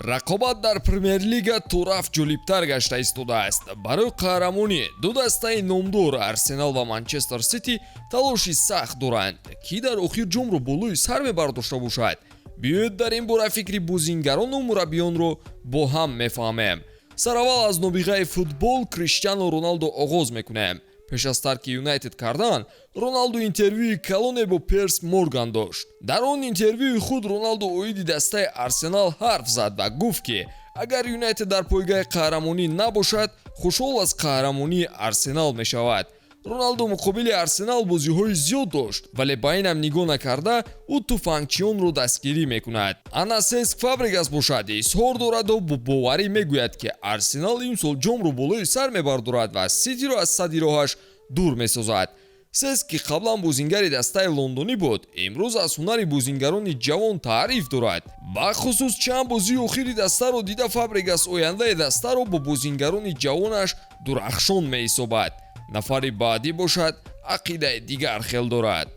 Рақобат дар Премер-лига торафт ҷолибтар гашта истодааст. Барои қаҳрамонӣ ду дастаи номдор, Арсенал ва Манчестер Сити, талоши сахт доранд, ки дар охир ҷомро болои сар мебардошта бошад. Биёед, дар ин бора фикри бозингарону мураббиёнро бо ҳам мефаҳмем. Сараввал аз нобиғаи футбол Криштиану Роналдо оғоз мекунем. Пеш аз тарки Юнайтед кардан, Роналду интервюи калоне бо Перс Морган дошт. Дар он интервюи худ Роналду оиди дастаи Арсенал ҳарф зад ва гуфт, ки агар Юнайтед дар пойгаи қаҳрамонӣ набошад, хушҳол аз қаҳрамонии Арсенал мешавад. Роналду муқобили Арсенал бозиҳои зиёд дошт, вале ба инам нигоҳ накарда, ӯ туфангчионро дастгирӣ мекунад. Ана Сеск Фабрегас бошад, изҳор дораду бо боварӣ мегӯяд, ки Арсенал имсол ҷомро болои сар мебардорад ва Ситиро аз садди роҳаш дур месозад. Сеск, ки қаблан бозингари дастаи лондонӣ буд, имрӯз аз ҳунари бозингарони ҷавон таъриф дорад. Бахусус чанд бозии охири дастаро дида, Фабрегас ояндаи дастаро бо бозингарони ҷавонаш дурахшон меҳисобад. Нафари баъдӣ бошад, ақидаи дигар хел дорад.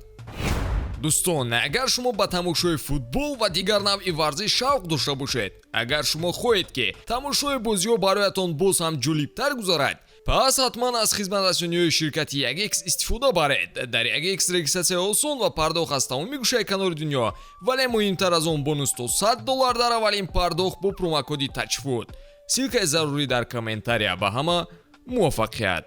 Дӯстон, агар шумо ба тамошои футбол ва дигар навъи варзиш шавқ дошта бошед, агар шумо хоҳед, ки тамошои бозиҳо бароятон боз ҳам ҷолибтар гузарад, пас ҳатман аз хизматрасониҳои ширкати 1X истифода баред. Дар 1X регистратсия осон ва пардохт аз тамоми гӯшаи канори дунё, вале муҳимтар аз он, бонус то 100 доллар дар аввалин пардохт бо промокоди Тачфуд. Ссылкаи зарурӣ дар комментария. Ба ҳама муваффақият!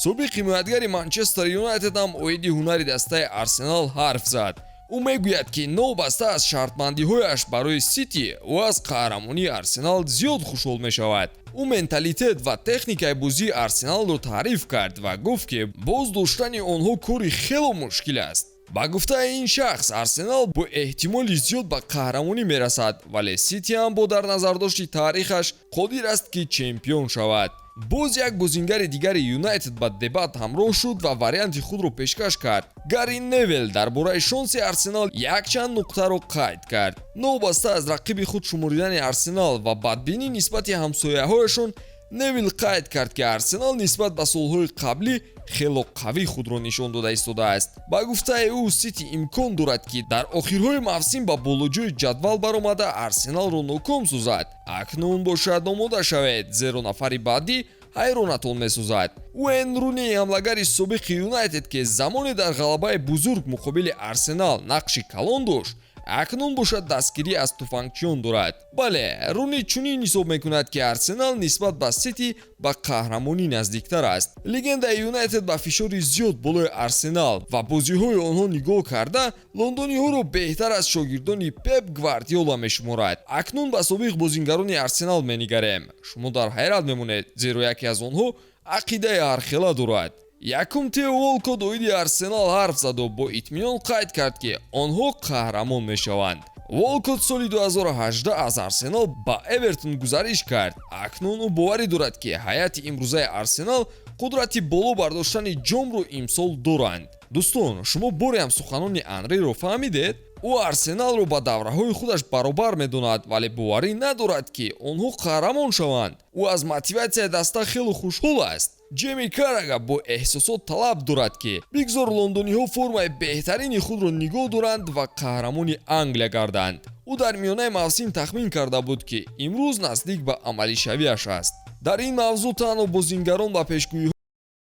Собиқ ҳимоятгари Манчестер Юнайтед ҳам оиди ҳунари дастаи Арсенал ҳарф зад. Ӯ мегӯяд, ки новобаста аз шартбандиҳояш барои Сити, ӯ аз қаҳрамонии Арсенал зиёд хушҳол мешавад. Ӯ менталитет ва техникаи бозии Арсеналро таъриф кард ва гуфт, ки боз доштани онҳо кори хело мушкил аст. Ба гуфтаи ин шахс, Арсенал бо эҳтимоли зиёд ба қаҳрамонӣ мерасад, вале Сити ҳам бо дар назардошти таърихаш қодир аст, ки чемпион шавад. Боз як бозингари дигари Юнайтед ба дебат ҳамроҳ шуд ва варианти худро пешкаш кард. Гари Невел дар бораи шонси Арсенал якчанд нуқтаро қайд кард. Новобаста аз рақиби худ шуморидани Арсенал ва бадбинӣ нисбати ҳамсояҳояшон, Невил қайд кард, ки Арсенал нисбат ба солҳои қаблӣ хело қавӣ худро нишон дода истодааст. Ба гуфтаи ӯ, Сити имкон дорад, ки дар охирҳои мавсим ба болоҷои ҷадвал баромада, Арсеналро ноком созад. Акнун бошад, омода шавед, зеро нафари баъдӣ ҳайронатон месозад. Уэйн Руни, ҳамлагари собиқи Юнайтед, ки замоне дар ғалабаи бузург муқобили Арсенал нақши калон дошт, акнун бошад, дастгирӣ аз туфангчиён дорад. Бале, Руни чунин ҳисоб мекунад, ки Арсенал нисбат ба Сити ба қаҳрамонӣ наздиктар аст. Легендаи Юнайтед ба фишори зиёд болои Арсенал ва бозиҳои онҳо нигоҳ карда, лондониҳоро беҳтар аз шогирдони Пеп Гвардиола мешуморад. Акнун ба собиқ бозингарони Арсенал менигарем. Шумо дар ҳайрат мемонед, зеро яке аз онҳо ақидаи ҳархела дорад. Якум, Тео Волкот оиди Арсенал ҳарф заду бо итминон қайд кард, ки онҳо қаҳрамон мешаванд. Волкот соли 2018 аз Арсенал ба Эвертон гузариш кард. Акнун ӯ боварӣ дорад, ки ҳайати имрӯзаи Арсенал қудрати боло бардоштани ҷомро имсол доранд. Дӯстон, шумо бореам суханони Анриро фаҳмидед? Ӯ Арсеналро ба давраҳои худаш баробар медонад, вале боварӣ надорад, ки онҳо қаҳрамон шаванд. Ӯ аз мотиватсияи даста хеле хушҳол аст. Ҷеми Каррагер бо эҳсосот талаб дорад, ки бигзор лондониҳо формаи беҳтарини худро нигоҳ доранд ва қаҳрамони Англия гарданд. Ӯ дар миёнаи мавсим тахмин карда буд, ки имрӯз наздик ба амалишавиаш аст. Дар ин мавзӯъ танҳо бозингарон ба пешгӯиҳо